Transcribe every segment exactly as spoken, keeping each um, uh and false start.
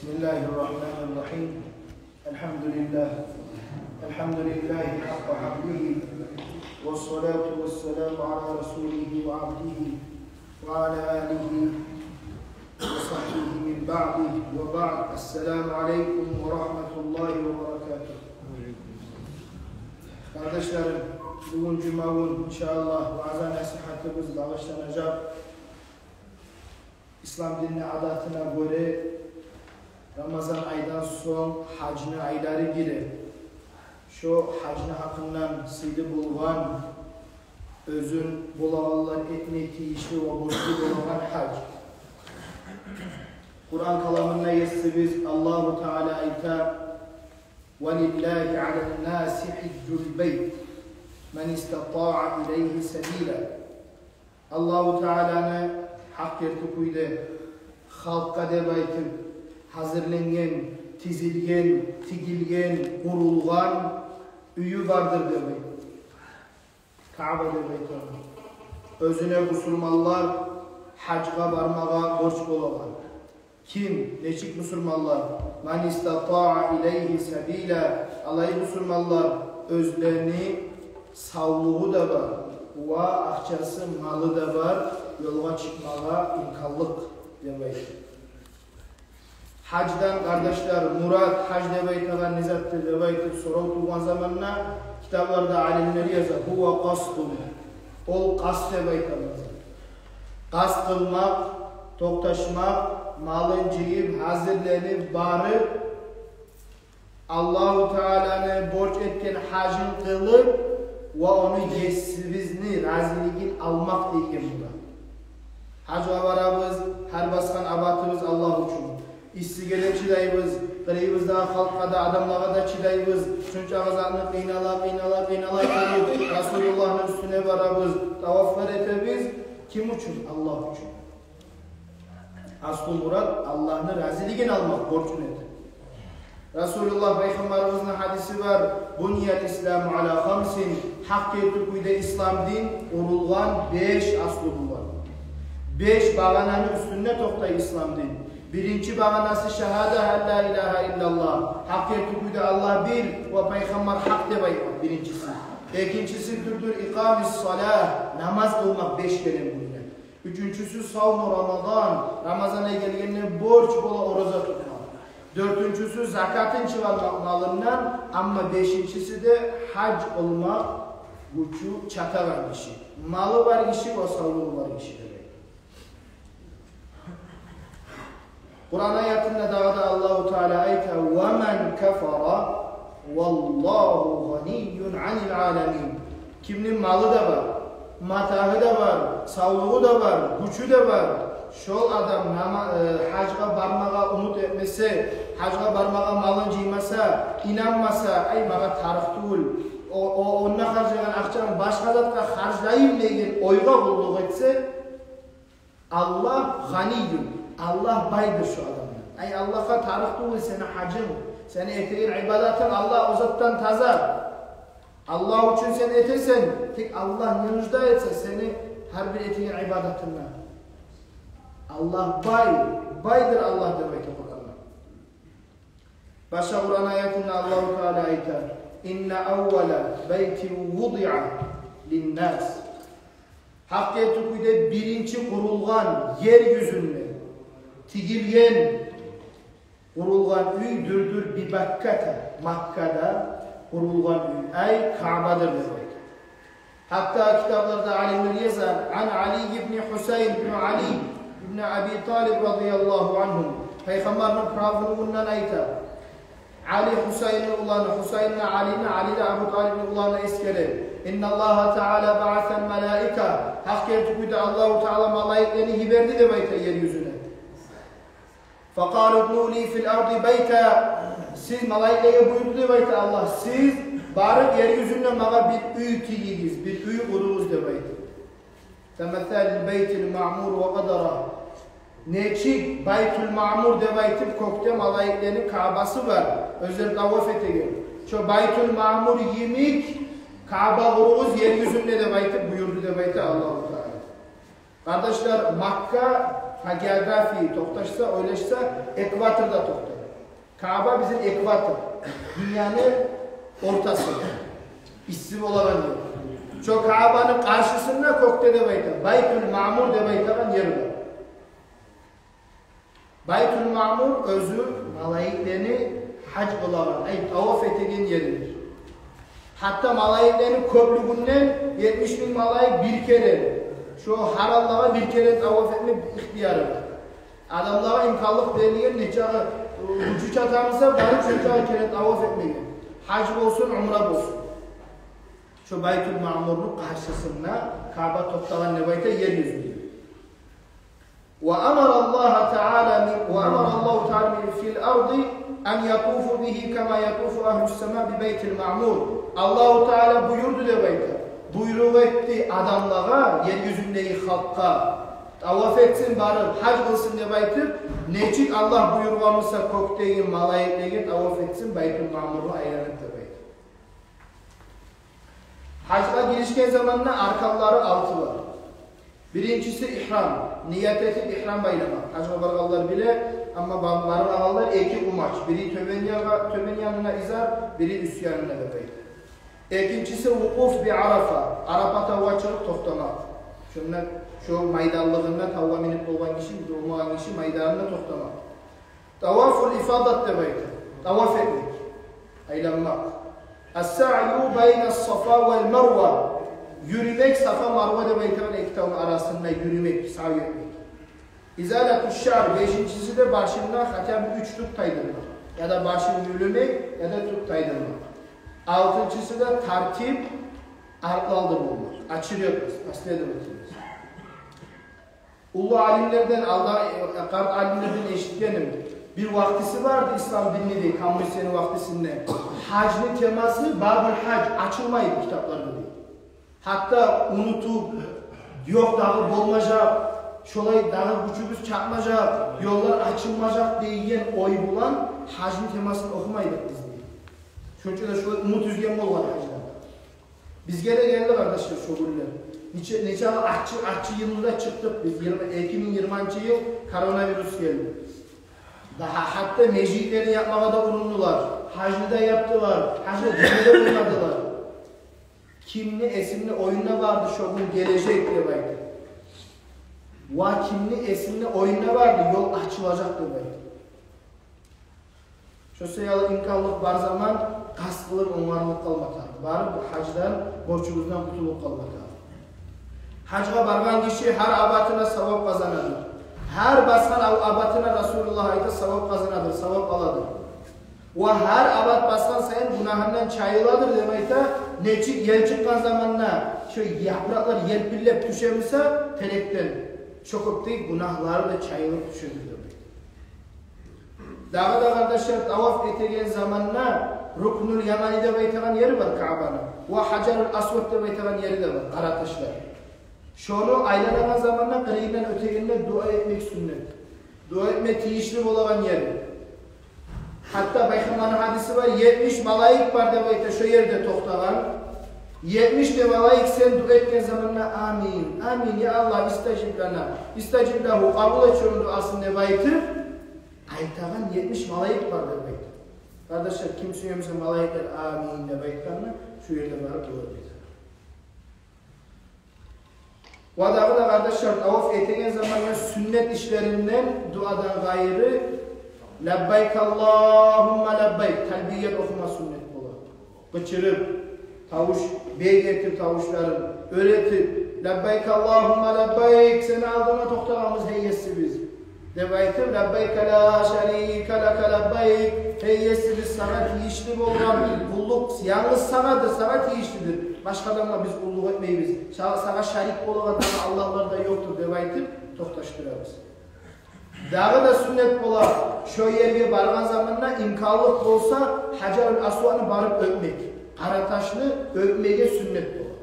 بسم الله الرحمن الرحيم. الحمد لله. الحمد لله حق حمده. والصلاة والسلام على رسوله وعبده وعلى آله وصحبه من بعده وبعد. السلام عليكم ورحمة الله وبركاته. Къардашларым, бугюн жума гюн, иншааллагь, ваъза-насигьатыбыз багъышланажакъ. Ислам динни адатына гёре, Рамазан айдан сонг гьажны айлары гире. Шо гьажны гьакъындан сыйлы болгъан, оьзюн болагъанлар этме тийишли ва борчлу болагъан гьаж. Къуран каламында Есибиз Аллагьу Таала айта: «ولله على الناس حج البيت من استطاع إليه سبيلا». Аллагьу Тааланы гьакъ герти кюйде халкъгъа деп айтып гьазирленген, тизилген, тигилген, къурулгъан уьюю бардыр деп айта. Каъба деп айтагъан. Оьзюне бусурманлар гьажгъа бармагъа борч болагъан. Ким, нечик бусурманлар? «من استطاع إليه سبيلا». Алай бусурманлар, оьзлени савлугъу да бар ва акъчасы, малы да бар, ёлгъа чыкъмагъа имканлыкъ деп айта. Гьаждан, къардашлар, мурат, гьаж деп айтагъан не затдыр деп айтып сорав тувгъан заманда, китапларда алимлер яза: «هو قصد». Ол къаст деп айтагъан зат. Къаст къылмакъ, токъташмакъ, малын жыйып, гьазирленип, барып, Аллагьу Тааланы борч этген гьажын къылып ва ону Есибизни разилигин алмакъ деген мурат. Гьажгъа барабыз, гьар басгъан абатыбыз Аллагь учун. Иссиге де чыдайбыз, къырыйыбыздагъы халкъгъа да, адамлагъа да чыдайбыз. Шунчакъы затны къыйнала, къыйнала, къыйнала туруп, Расулуллагьны уьстюне барабыз, тавафлар этебиз. Ким учун? Аллагь учун. Аслу мурат Аллагьны разилигин алмакъ борчун этип. Расулуллагь пайхаммарыбызны гьадиси бар: «بني الإسلام على خمس». Гьакъ герти кюйде ислам дин къурулгъан беш аслу булан. Беш багъананы уьстюнде токътай ислам дин. Биринчи багъанасы шагьада: «أن لا إله إلا الله». Гьакъ герти кюйде Аллагь бир ва пайхаммар гьакъ деп айтмакъ, биринчиси. Экинчиси дюр-дюр «إقام الصلاة», намаз къылмакъ беш гелген гюнде. Уьчюнчюсю «صوم رمضان», Рамазан ай гелгенде борч бола ораза тутмакъ. Дёртюнчюсю закатын чыгъармакъ малындан, амма бешинчиси де гьаж къылмакъ гючю чатагъан гиши, малы бар гиши ва савлугъу бар гиши деп айта. Къуран аятында дагъы да Аллагьу Таала айта: «ومن كفر فالله غني عن العالمين». Кимни малы да бар, матагьы да бар, савлугъу да бар, гючю де бар, шол адам нама-, э, гьажгъа бармагъа умут этмесе, гьажгъа бармагъа малын жыймаса, инанмаса, ай, магъа тарыкъ тюгюл, о, о, онда харжлагъан акъчамны башгъа затгъа харжлайым деген ойгъа къуллукъ этсе, Аллагь гъанийюн, Аллагь байдыр шо адамдан. Ай, Аллагьгъа тарыкъ тюгюл сени гьажынг, сени этеген ибадатынг, Аллагь о затдан таза. Аллагь учун сен этесен, тек Аллагь не нуждается сени гьар бир этеген ибадатынга. Аллагь бай, байдыр Аллагь деп айта Къуранда. Башгъа Къуран аятында Аллагьу Таала айта: «إن أول بيت وضع للناس». Гьакъ герти кюйде биринчи къурулгъан ер юзюнде, тигилген, къурулгъан уьй дюр-дюр «ببكة», Маккада къурулгъан уьй, ай, Каъбадыр деп айта. Гьатта китапларда алимлер яза: «عن علي بن حسين بن علي بن أبي طالب رضي الله عنهم». Пайхаммарны правнугъундан айта. Али Гьусайинни уланы, Гьусайин де Алини, Али де Абу Талибни уланы эсгере: «إن الله تعالى بعث الملائكة». Гьакъ герти кюйде Аллагьу Таала малайиклени йиберди деп айта ер юзюне. «فقالوا ابنوا لي في الأرض بيتا». Сиз, малайиклеге буюрду деп айта Аллагь, сиз барып ер юзюнде магъа бир уьй тигигиз, бир уьй къуругъуз деп айта. «كمثل البيت المعمور وقدره». Нечик Байтул Маъмур деп айтып кёкде малайиклени Каъбасы бар, оьзлер таваф этеген. Шо Байтул Маъмур йимик Каъба къуругъуз ер юзюнде деп айтып буюрду деп айта Аллагьу Таала. Къардашлар, Макка по географии токъташса, ойлашса, экваторда токътай. Каъба бизин экватор, дюньяны ортасы, исси болагъан ер. Шо Каъбаны къаршысында кёкде деп айта, Байтул Маъмур деп айтагъан ер бар. Байтул Маъмур оьзю малайиклени гьаж къылагъан, ай, таваф этеген еридир. Гьатта малайиклени кёплюгюнден етмиш минг малайик бир керен, шо гьар Аллагьгъа бир керен таваф этмек ихтияры бар. Адамлагъа имканлыкъ берилген, нечакъы гючю чатамыса, барып шончакъы керен таваф этмеге. Гьаж болсун, умра болсун. Шо Байтул Маъмурну къаршысында Каъба токътагъан деп айта ер юзюнде. وأمر الله تعالى من، وأمر الله تعالى من في الأرض أن يطوفوا به كما يطوف أهل السماء ببيت المعمور. Аллагьу Таала буюрду деп айта. Буйрукъ этди адамлагъа, ер юзюндеги халкъгъа, таваф этсин барып, гьаж къылсын деп айтып, нечик Аллагь буюргъан буса кёкдеги малайиклеге, таваф этсин Байтул Маъмурну айланып деп айта. Гьажгъа гиришген заманда арканлары алты бар. Биринчиси ихрам, ният этип ихрам байламакъ. Гьажгъа баргъанлар биле, амма ба-, бармагъанлар эки умач, бири тёбен ягъа, тёбен янына изар, бири уьст янына деп айта. Экинчиси вукъуф би Арафа, Арапа тавгъа чыгъып токътамакъ. Шонда, шо майданлыгъында тавгъа минип болгъан гиши, болмагъан гиши майданында токътамакъ. Тавафул ифадат деп айта. Таваф этмек. Айланмакъ. Ас-саъю байна Сафа вал Марва. Юрюмек, Сафа, Марва деп айтагъан эки тавну арасында юрюмек, саъю этмек. Изалату шаър, бешинчиси де башындан хотя бы уьч тюк тайдырмакъ. Яда башын юлюмек, яда тюк тайдырмакъ. Алтынчысы да тартип, артлы-алды болмакъ. Очередность, последовательность. Уллу алимлерден, алда, э, къарт алимлерден эшитгеним, бир вакътиси барды ислам динни дей, Камрусени вакътисинде. Гьажны темасы, бабул гьаж, ачылмайды китапларда дей. Гьатта унутуп, ёкъ дагъы болмажакъ, шолай дагъы гючюбюз чатмажакъ, ёллар ачылмажакъ деген ой булан гьажны темасын охумайдыкъ биз дей. Шонча да шолай умут уьзген болгъан гьаждан. Бизге де гелди, къардашлар, шо гюнлер. Нече, нече аччы, аччы йылны да чыкъдыкъ биз. Йигирма, эки минг йигирманчы йыл коронавирус гелди. Дагъы гьатта межитлени япмагъа да урундулар. Гьажны да япдылар. Гьажгъа гирме де къоймадылар. Кимни эсинде, оюнда барды шо гюн гележек деп айтып. Ва кимни эсинде, оюнда барды ёл ачылажакъ деп айтып. Шо саялы имканлыкъ бар заман къаст къылып онгарлыкъ къылма тарыкъ. Барып бу гьаждан, борчубуздан къутулуп къалма тарыкъ. Гьажгъа баргъан гиши гьар абатына савап къазанадыр. Гьар басгъан аб-, абатына, Расулуллагь айта, савап къазанадыр, савап аладыр. Ва гьар абат басгъан сайын гюнагьындан чайыладыр деп айта. Нечик ел чыкъгъан заманда шо япыракълар елпиллеп тюше буса терекден, шо кюйде гюнагьлары да чайылып тюшедир деп айта. Дагъы да, къардашлар, таваф этеген заманда Рукнул Ямани деп айтагъан ери бар Каъбаны, ва Гьажарул Асвад деп айтагъан ери де бар, къара ташлар. Шону айланагъан заманда, къырыйындан оьтегенде дуа этмек сюннет. Дуа этме тийишли болагъан ери. Гьатта Пайхаммарны гьадиси бар, етмиш малайик бар деп айта шо ерде токътагъан. Етмиш де малайик сен дуа этген заманда амин, амин, я Аллагь, истажиб лана, истажиб лагьу, къабул эт шону дуасын деп айтып, айтагъан етмиш малайик бар деп айта. Къардашлар, ким сюе буса малайиклер амин деп айтгъанны, шу ерде барып дуа этер. Ва дагъы да, къардашлар, таваф этеген заманда сюннет ишлеринден дуадан къайры, лаббайк Аллагьумма лаббайк, талбият охума сюннет бола. Къычырып, тавуш, бек этип тавушларын оьр этип, лаббайк Аллагьумма лаббайк, сени алдынгда токътагъанбыз, гьей Есибиз, деп айтып, лаббайк ла шарика лака лаббайк, гьей Есибиз, сагъа тийишли болгъан къуллукъ янгыз сагъадыр, сагъа тийишлидир. Башгъа адамгъа биз къуллукъ этмейбиз. Са-, сагъа шарик болагъан дагъы аллагьлар да ёкъдур деп айтып токъташдырабыз. Дагъы да сюннет бола, шо ерге баргъан заманда имканлыкъ болса, Гьажарул Асвадны барып оьпмек. Къара ташны оьпмеге сюннет бола.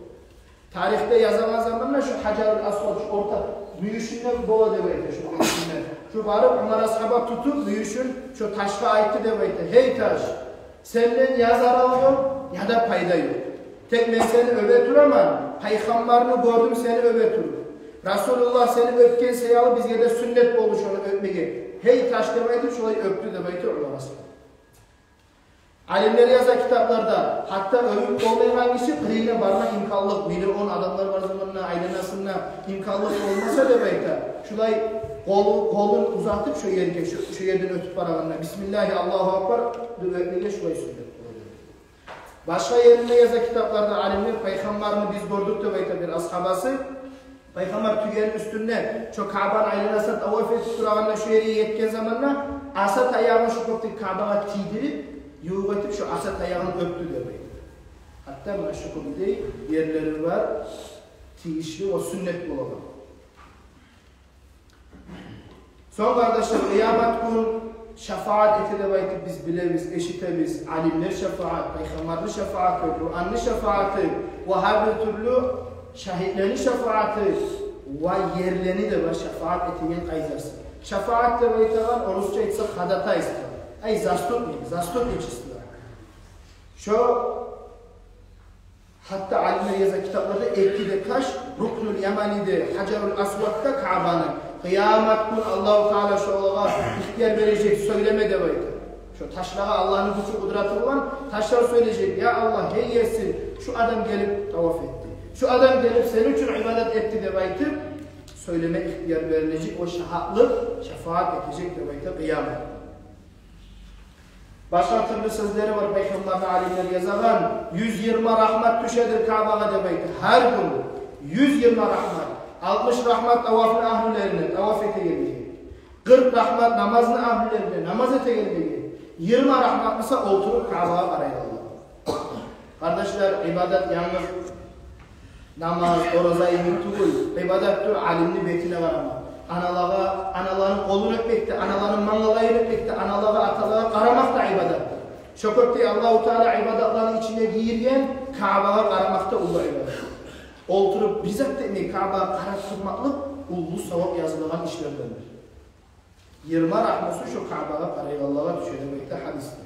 Тарихде язагъан заманда шо Гьажарул Асвад шо орта мюйюшюнде бола деп айта, шо мюйюшюнде. Шо барып Умар асгьаба тутуп мюйюшюн шо ташгъа айтды деп айта: «Гьей таш, сенден я зарал ёкъ, я да пайда ёкъ. Тек мен сени оьбе тураман, Пайхаммарны гёрдюм сени оьбе туруп. Расулуллагь сени оьпген саялы бизге де сюннет болду шону оьпмеге. Гьей таш», — деп айтып, шолай оьпдю деп айта Умар асгьаба. Алимлер яза китапларда, гьатта оьлюп болмайгъан гиши къырыйына барма имканлыкъ, миллион адамлар бар заманда айланасында имканлыкъ болмаса деп айта, шулай къолу, къолун узатып шо ерге, шо, шо ерден оьтюп барагъанда, бисмиллагьи, Аллагьу акбар деп оьтмеге шулай сюннет бола деп. Башгъа еринде яза китапларда алимлер, пайхаммарны биз гёрдюк деп айта бир асгьабасы. Пайхаммар тюени уьстюнде шо Каабаны айланасына таваф этип турагъанда, шо ерге етген заманда аса таягъын шо кёкдеги Каабагъа тийдирип, ювукъ этип, шо аса таягъын оьпдю деп айта. Гьатта муна шо кёкдеги ерлери бар, тийишли ва сюннет болагъан. Сонг, къардашлар, къыямат гюн шафаат эте деп айтып биз билебиз, эшитебиз. Алимлер шафаат, пайхаммарны шафааты, Къуранны шафааты ва гьар бир тюрлю шагьитлени шафааты ва ерлени де бар шафаат этеген къайдасы. Шафаат деп айтагъан, орусча айтса, ходатайство. Ай, заступник, заступничество. Шо Гьатта алимлер яза китапларда, эки де таш, Рукнул Яманиде, Гьажарул Асвадда Каабаны, къыямат гюн Аллагьу Таала шолагъа ихтияр бережек, сёйлеме деп айта. Шо ташлагъа Аллагьны гючю, къудраты булан ташлар сёйлежек: «Я Аллагь, гьей Есим, шу адам гелип таваф этди. Шу адам гелип сени учун ибадат этди», — деп айтып, сёйлеме ихтияр берилежек, о шагьатлыкъ, шафаат этежек деп айта къыямат. Башгъа тюрлю сёзлери бар пайхаммарны, алимлер язагъан: «Юз йигирма рагьмат тюшедир Каабагъа», — деп айта. Гьар гюн юз йигирма рагьмат. Алтмыш рагьмат тавафны агьлюлерине, таваф этегенлеге. Къыркъ рагьмат намазны агьлюлерине, намаз этегенлеге. Йигирма рагьмат буса олтуруп Каабагъа къарайгъанлагъа. Къардашлар, ибадат янгыз намаз, ораза йимик тюгюл. Ибадатдыр алимни бетине къарамакъ. Аналагъа, аналаны къолун оьпмек де, аналаны мангалайын оьпмек де, аналагъа, аталагъа къарамакъ да ибадатдыр. Шо кёкде Аллагьу Таала ибадатланы ичине гийирген Каабагъа къарамакъ да уллу ибадат. Олтуруп бир зат да этмей Каабагъа къарап турмакълыкъ уллу савап язылгъан ишлердендир. Йигирма рагьмусу шо Каабагъа къарайгъанлагъа тюше деп айта гьадисде.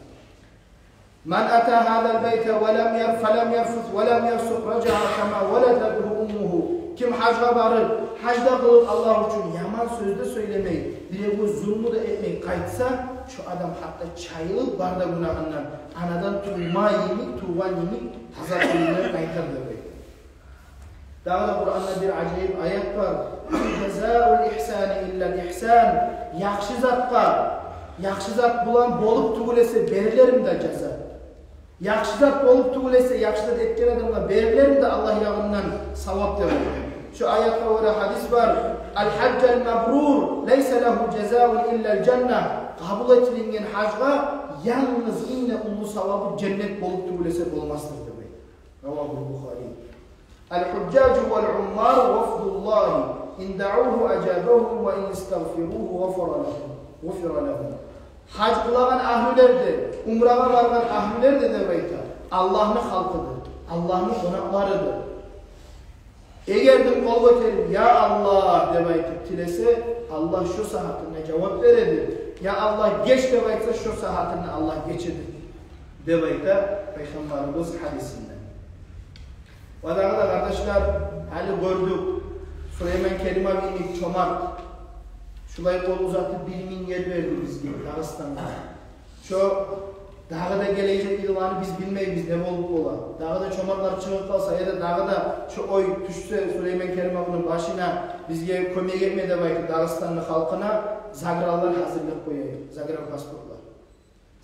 «Ман ата гьазал байта ва лам яр-, фа лам ярфус ва лам яфсукъ, ражаа кама валадатгьу уммугьу». Ким гьажгъа барып, гьаж да къылып Аллагь учун, яман сёз де сёйлемей, биревге зулму да этмей къайтса, шо адам гьатта чайылып бар да гюнагьындан, анадан тувма йимик, тувгъан йимик таза кюйде къайтар деп айта. Дагъы да Къуранда бир ажайып аят бар: «Жазаул ихсани иллал ихсан». Яхшы затгъа яхшы зат булан болуп тюгюл эсе берилерми де жаза? Яхшы зат болуп тюгюл эсе, яхшы зат этген адамгъа берилерми де Аллагь ягъындан савап деп айта. Шо аятгъа гёре гьадис бар: «Ал хьажжул мабрур лайса лагьу жазаун иллал жанна». Къабул этилинген гьажгъа янгыз инг де уллу савабы женнет болуп тюгюл эсе болмасдыр деп айта. Равагьул Бухари. «Ал хьужжажу вал уммару вафдуллагьи, ин дагьугьу ажабагьум ва ин истагъфиругьу гъафара лагьум, гъуфира лагьум». Гьаж къылагъан агьлюлер де, умрагъа баргъан агьлюлер де деп айта, Аллагьны халкъыдыр, Аллагьны къонакъларыдыр. Эгер де къол гётерип, «Я Аллагь» деп айтып тилесе, Аллагь шо сагьатында жавап береди. «Я Аллагь, геч» деп айтса, шо сагьатында Аллагь гечеди деп айта Пайхаммарыбыз гьадисинде. Ва дагъы да, къардашлар, гьали гёрдюк, Сулейман Керимов йимик чомарт, шулай къол узатып, бир минг ер берди бизге, Дагъыстангъа. Шо дагъы да гележек йылланы биз билмейбиз, не болуп бола. Дагъы да чомартлар чыгъып къалса, яда дагъы да шо ой тюшсе Сулейман Керимовну башына, бизге кёмек этме деп айтып Дагъыстанны халкъына, загранлар гьазирлеп къояйыкъ, загранпаспортлар.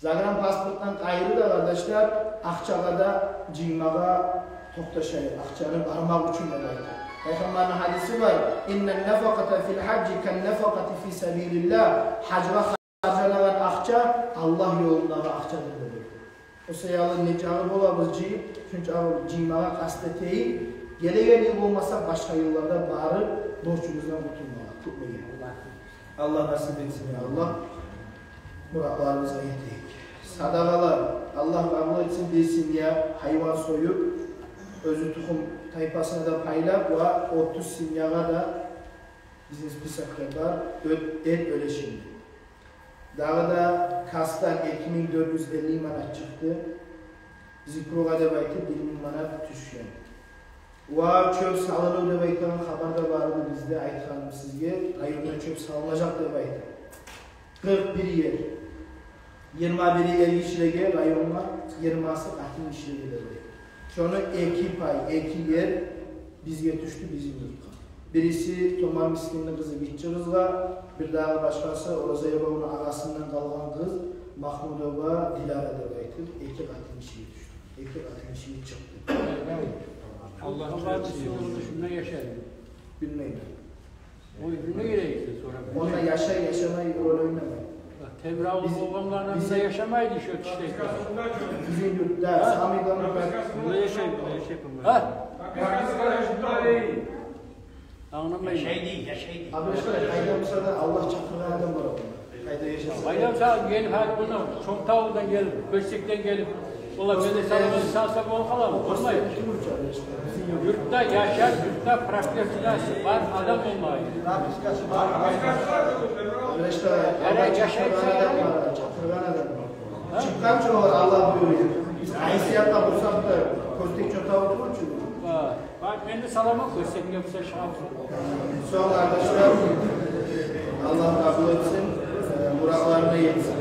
Загранпаспортдан къайры да, къардашлар, акъчагъа да жыймагъа токъташайыкъ, акъчаны бармакъ учун деп айтып. Пайхаммарны гьадиси бар: «Иннан нафакъата фил хьажжи кан нафакъати фи сабилиллагь». Гьажгъа харжланагъан акъча Аллагь ёлундагъы акъчадыр деп айта. О саялы нечакъы болабыз жыйып, шунчакъы жыймагъа къаст этейик. Гелеген йыл болмаса, башгъа йылларда барып, борчубуздан къутулмагъа, кёплеге. Аллагь насип этсин, я Аллагь. Муратларыбызгъа етейик. Садагъалар, Аллагь къабул этсин, бир семья гьайван союп, оьзю тухум тайпасына да пайлап ва отуз семьягъа да бизнес списокда бар, эт, эт уьлешинде. Дагъы да касдан эки минг дёрт юз элли манат чыкъды. Зикругъа деп айтып, бир минг манат тюшген. Ва чёп салынув деп айтагъан хабар да бар эди бизде, айтгъаным сизге, районда чёп салынажакъ деп айтып. Къыркъ бир ер. Йигирма бири эргишилеге районгъа, йырмасы къатын гишилеге деп айта. Шону эки пай, эки ер бизге тюшдю, бизин юртгъа. Бириси Томар мискинни къызы гиччи къызгъа, бир дагъы башгъасы Оразай бабаны агъасындан къалгъан къыз Махмудова Дилара деп айтып, эки къатын гишиге тюшдю. Эки къатын гишиге чыкъды. Аллагь разы болсун. Шунда яшай. Билмеймен. О уьюнде гелейик сора. Онда яшай, яшамай роль ойнамай. Темрав болгъанларына биз де яшамайды шо тиштейди. Бизин юртда Самидан. Мунда яшай, мунда яшай. Гьа? Англамайман. Яшайды, яшайды. Абдулла, къайда буса да Аллагь чакъыргъан адам бар онда. Къайда яшаса. Къайда буса гелип, гьали муна Чонтавулдан гелип, Кёстекден гелип, олар мени саламын салса болуп къаламы? Болмай. Юртда яшап, юртда пропискасы бар адам болмай. Пропискасы бар. Яра, яшай. Чакъыргъан адам. Чыкъгъан чы олар, Аллагь буюрса. Биз къайсы якъгъа бурсакъ да, Кёстек, Чонтавул тюгюл чю. Гьа. Бар, мен де саламан Кёстекге, буса шагьар. Сонг, къардашлар, Аллагь къабул этсин, э, муратларына етсин.